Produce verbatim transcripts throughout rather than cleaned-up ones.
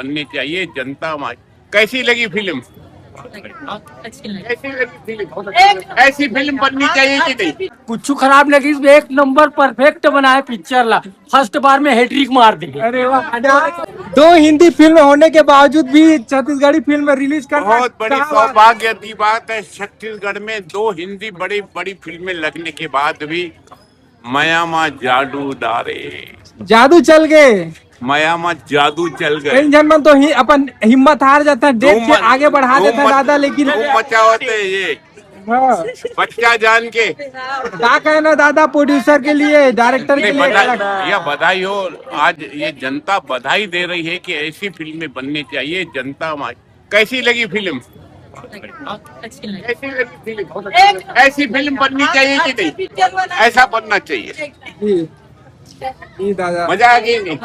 बनने चाहिए। जनता हमारी, कैसी लगी फिल्म? कैसी लगी फिल्म? ऐसी फिल्म बननी चाहिए कि नहीं? कुछ खराब लगी, एक नंबर परफेक्ट बनाए पिक्चर ला। फर्स्ट बार में हैट्रिक मार दी। अरे वाह। दो हिंदी फिल्म होने के बावजूद भी छत्तीसगढ़ी फिल्म रिलीज करना बहुत बड़ी सौभाग्य की बात है। छत्तीसगढ़ में दो हिंदी बड़ी बड़ी फिल्में लगने के बाद भी मया मा जादू डारे। जादू चल गए। मया मा जादू चल गए। कई झन मन तो ही, अपन हिम्मत हार जाता है, देख के आगे बढ़ा देता है दादा, लेकिन मचा होते ये। हाँ। बच्चा जान के। का कहना दादा, प्रोड्यूसर के लिए, डायरेक्टर के लिए? भैया, बधाई हो। आज ये जनता बधाई दे रही है कि ऐसी फिल्में बननी चाहिए। जनता हमारी, कैसी लगी फिल्म? ऐसी फिल्म बननी चाहिए कि नहीं? ऐसा बनना चाहिए। जी दादा, मजा आ गई नहीं?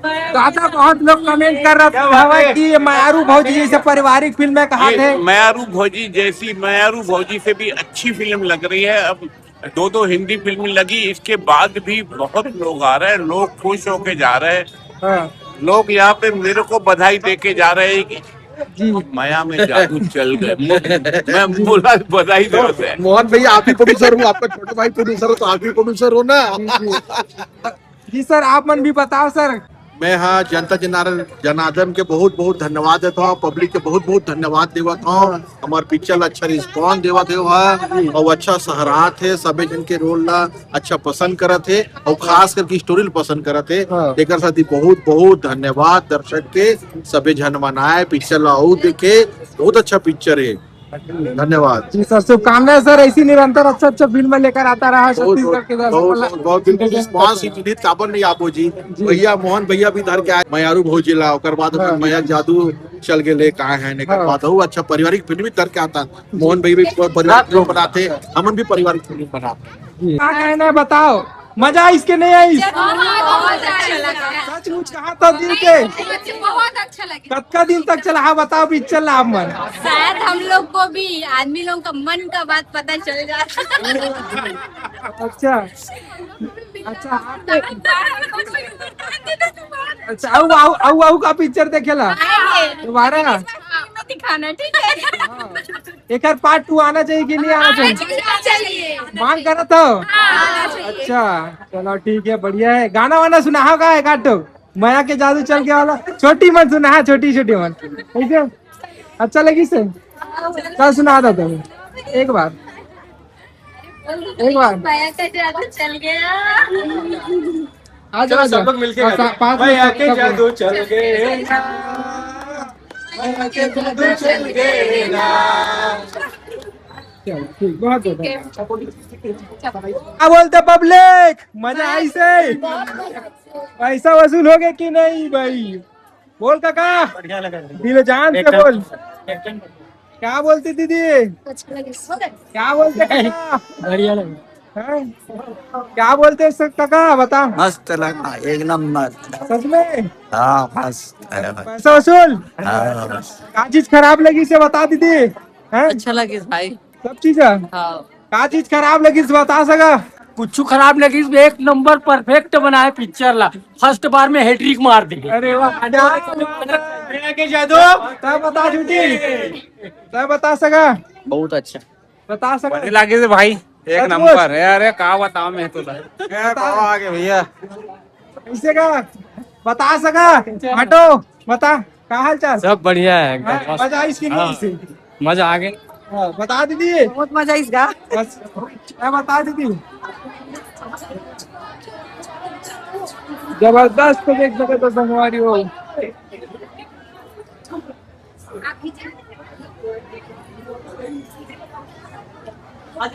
दादा, बहुत लोग कमेंट कर रहा था कि ये मयारू भौजी जैसे पारिवारिक फिल्म है, कहा थे। मयारू भौजी जैसी, मयारू भौजी से भी अच्छी फिल्म लग रही है। अब दो दो हिंदी फिल्म लगी, इसके बाद भी बहुत लोग आ रहे हैं, लोग खुश होके जा रहे हैं। हाँ। लोग यहाँ पे मेरे को बधाई दे के जा रहे हैं कि जी। मया में जादू चल गए। मैं बोला बधाई दे रहे हैं। मोहन भैया, आप ही प्रोड्यूसर हो, आपका छोटा भाई प्रोड्यूसर हो, तो आप ही प्रोड्यूसर हो ना। जी सर, आप मन भी बताओ सर। मैं हा जनता जनार्दन, जनार्दन के बहुत बहुत धन्यवाद देता हूँ, पब्लिक के बहुत बहुत धन्यवाद देवत हूँ। हमार पिक्चर ला अच्छा रिस्पॉन्स देवत हे हा, और अच्छा सहरात हे, सबे झन के रोल ला अच्छा पसंद करत हे, और खास करके स्टोरी ला पसंद करत हे। हाँ। एकर साथ ही बहुत बहुत धन्यवाद दर्शक के, सबे झन मन आए पिक्चर ला और देखे, बहुत अच्छा पिक्चर हे। धन्यवाद। जी सर, शुभकामनाएं सर, ऐसी निरंतर अच्छा अच्छा फिल्म लेकर आता रहा छत्तीसगढ़ के दर्शकों ला। बहुत बिल्कुल रिस्पॉन्स ही मिलित काबर नहीं आपो जी। भैया मोहन भैया भी धर के आए मयारू भौजी ला, ओकर बाद हाँ। मया जादू चल के ले का है ने हाँ। बात हो, अच्छा पारिवारिक फिल्म भी धर के आता। मोहन भाई भी पारिवारिक फिल्म बनाते, हमन भी पारिवारिक फिल्म बनाते। का कहना है बताओ, मजा आइस के नहीं आइस? बहुत अच्छा लगा। सचमुच कहा था दिल के? बहुत अच्छा लगा। कतका दिन तक चला हा बताओ पिक्चर ला आप मन? शायद हम लोग को भी आदमी लोग का मन का बात पता चल जाता। अच्छा। अच्छा, आप अच्छा, अउ, अउ, अउ, अउ का पिक्चर देखेला? दोबारा? दिखाना, ठीक है। एकर पार्ट टू आना चाहिए कि नहीं आना चाहिए? चाहिए। मांग करत हो? अच्छा, चलो ठीक है, बढ़िया है। गाना वाना सुनाहा का एक आध ठो? मया के जादू चल गया वाला। छोटी मन सुनाहा, छोटी छोटी मन। कैसे? अच्छा लगी से? चल सुना दो तुम एक बार। एक बार। मया के जादू चल गया। आ जाओ, आ जाओ। सब लोग मिलके गाते हैं। पाँच मिनट, सब लोग। जादू चल गए। चलो, ठीक, बहुत बढ़िया। क्या बोलते पब्लिक, मजा आइस हे? पैसा वसूल हो गया कि नहीं भाई? बोल काका, बढ़िया लगा। दिल जान से बोल। क्या बोलते दीदी? अच्छा लगे। क्या बोलते काका? बढ़िया लगा। हैं? क्या बोलते सर काका, बता। मस्त लगा, एक नंबर। सच में? हाँ, मस्त है। पैसा वसूल? हाँ। का चीज खराब लगी से बता दीदी। हैं? अच्छा लगे भाई। सब चीज है? हाँ। का चीज खराब लगी से बता सका? कुछ खराब लगी, एक नंबर परफेक्ट बनाए पिक्चर ला। फर्स्ट बार में हैट्रिक मार दी। अरे वाह। मया के जादू। तय बता झूठी। तय बता सका? बहुत अच्छा। बता सका? बढ़िया लगे से भाई, एक नंबर है। अरे का बताओ मैं तो। आगे भैया। कैसे का? बता सका? हटो, बता, का हाल चाल? सब बढ़िया है एकदम। हाँ, मस्त। मजा आइस कि नहीं आइस? मजा आ गया। हाँ, बता दीदी। बहुत मजा आइस गा। बस, मैं बता दीदी। जबरदस्त देख सके तो संगवारी हो।